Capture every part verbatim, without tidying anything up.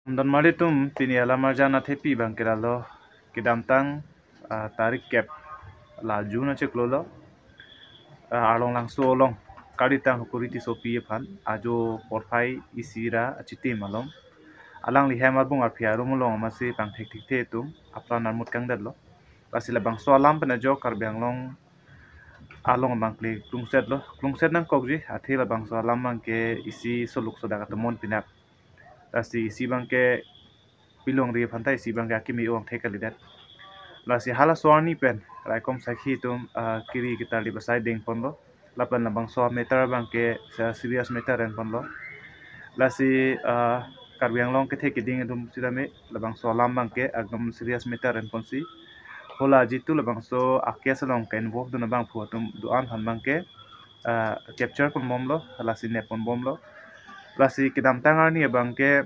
Don marli atum, pini alam arjan athepi abangke lalo, kedamtang, ah, tarik kep la June achiklo lo, ah, Arlong Langso along Karitang Hukuri Tissopi aphan ajo porphai isi ra achitim along, alangli hem arbung arphi arum along amatsi pangthekthekthe atum apran armut kangdetlo. Lasi labangso alam pen ajok Karbi Anglong along abangke klungsetlo, klungset nangkokji, athe labangso alam abangke isi soluk sodak atum mon pinak. Lasi isi abangke pilongri aphan ta isi abangke akimi ong thek kalidet. Lasi halaso arni pen raikom sakhi atum, ah, kiri ketarli asai dengponlo. Lapen labangso matter abangke, ah, serious matter enponlo. Lasi, ah, Karbi Anglong kethe keding atum sitame labangso alam abangke ekdom serious matter enponsi, hala jitu labangso a-case along ke-involve dun abangphu atum do-an aphan abangke, ah, capture ponbomlo, lasi nepponbomlo. Lasi kedamtang arni abangke,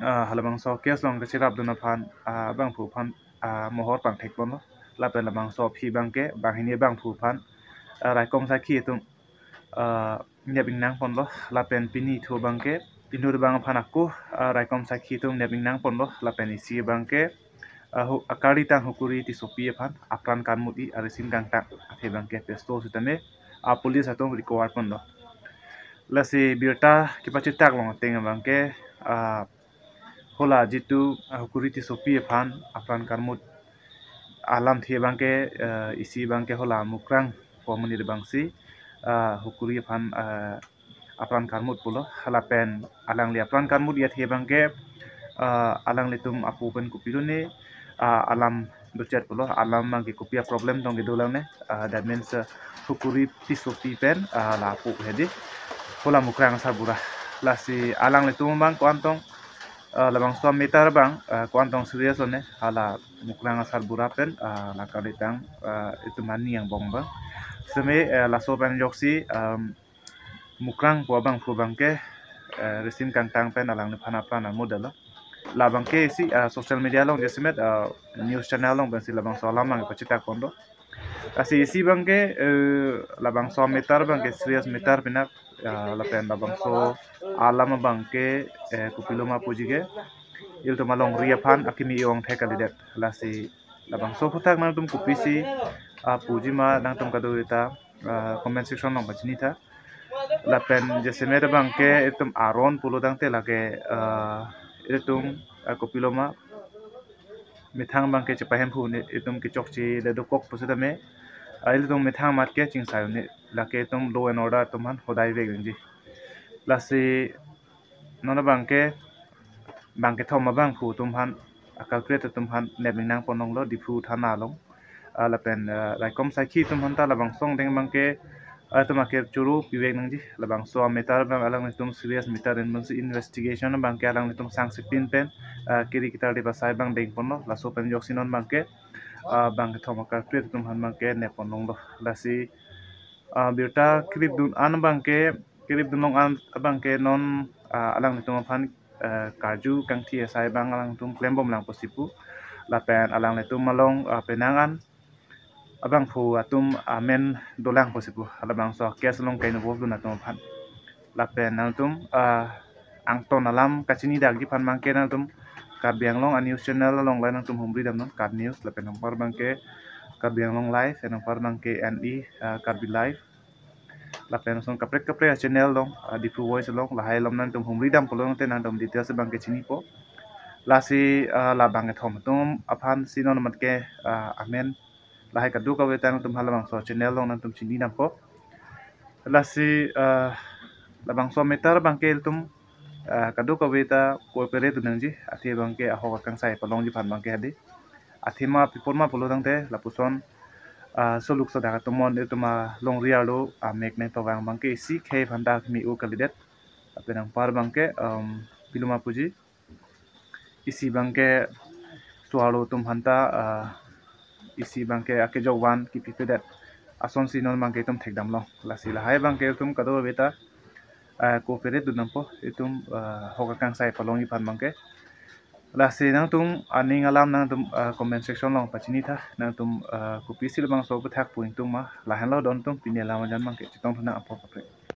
ah, halabangso case along kacherap dun aphan, ah, abangphu aphan, ah, mohor pangthekponlo. Lapen labangso aphi abangke banghini abangphu aphan, ah, raikom sakhi atum, ah, nep ingnangponlo. Lapen pini thu abangke inut abang aphan ako, ah, raikom sakhi atum nep ingnangponlo. Lapen isi abangke, ah, hu-, Karitang Hukuri Tissopi aphan apran karmut-i arisin kangtang athe abangke pistol sitame, ah, police atum recover ponlo. Lasi birta kepachitak along ateng abangke, ah, hala jitu, ah, Hukuri Tissopi aphan apran karmut alamthe abangke, ah, isi abangke hala Mukrang pu amonit abangsi, ah, Hukuri aphan, ah, apran karmut pulo. Lapen alangli apran karmut-i athe abangke, ah, alanglitum apo pen kopilo ne, ah, alam dochet pulo, alam abangke kopi a-problem tong kedo lang ne, ah, that means, ah, Hukuri Tissopi pen, ah, la apo hedi, hala Mukrang asarbura. Lasi alanglitum abang ko-an tong, ah, labangso matter abang, ah, ko-an tong serious lo ne, hala Mukrang asarbura pen, ah, la Karitang, ah, itum ani angbong abang. Seme, eh, laso pen ajoksi, um, Mukrang pu abangphu abangke, eh, risin kangtang pen alangliphan apran armut detlo. Labangke isi, ah, social media along jasemet, ah, news channel along pensi labangso alam abangke pachitak ponlo. Lasi isi abangke, eh, labangso matter abangke serious matter pinak, ah, lapen labangso alam abangke, eh, kopiloma puji ke ilitum alongri aphan akimi ong thek kalidet. Lasi labangso aphuthak nangtum kopisi, ah, puji ma nangtum kadokave ta, ah, comment section along pachinitha. Lapen jasemet abangke itum aron pulo tangte lake, ah, itum, ah, kopiloma methang abangke chepahemphu ne itum kechokche le dokok pusitame, ah, ilitum methang amat ke chingsayu ne, lake itum law and order atum aphan hodai vek nangji. Lasi non abangke bangkethom abangphu atum aphan, ah, culprit atum aphan nep ingnangponlonglo Diphu thana along. Ah, lapen, ah, raikom sakhi atum aphan ta labangso angdeng abangke, ah, itum akep choro pivek nangji. Labangso matter abang alanglitum serious matter enponsi investigation abangke alanglitum sangsipin pen, ah, kiri ketarli asai abang dengponlo. Laso pen ajoksi non abangke, ah, bangkethom a-culprit atum aphan abangke nepponlonglo. Lasi, ah, birta krip dun an abangke, krip dunlong an abangke non, ah, alanglitum aphan, ah, karju kangthi asai abang alangtum klembom lang pusi pu. Lapen alanglitum along, ah, penang an abangphu atum amen dolang pusi pu. Halabangso case along ke-involve dun atum aphan. Lapen nangtum, ah, angton alam kachini dakji aphan abangke nangtum Karbi Anglong a-news channel along la nangtum humri damnon, KAT News, lapen anpar abangke Karbi Anglong Live, anpar abangke N E, ah, Karbi Live. Lapen ason kaprek kaprek a-channel along, ah, Diphu Voice along, lahai along nangtum humri dam pulo tangte nangtum details abangke chinipo. Lasi, ah, labangkethom atum aphansi non amat ke, ah, amen lahai kadokave ta nangtum halabangso channel along nangtum chini dampo. Lasi, ah, labangso matter abangke ilitum, ah, kadokave ta cooperate dun nangji, athe abangke ahok akangsai palongji aphan abangke hedi. Athema pi apot ma pulo tangte lapuson, ah, soluk sodak atum mon itum alongri arlo amek nangtobang abangke isi khei aphanta kimi-o kalidet. Lapen anpar abangke, um, piloma puji, isi abangke so-arlo atum aphanta, ah, isi abangke akejok van kipipedet asonsi non abangke itum thekdamlong. Lasi lahai abangke itum kadokave ta, ah, cooperate dun dampo itum, ah, ahok akangsai palongji aphan abangke. Lasi nangtum aning alam nangtum, ah, comment section along pachinitha, nangtum, ah, kopisi labangso aphuthak pu ingtung ma, lahenlo don atum, pini alam arjan abangke chetong thunang, apor kaprek.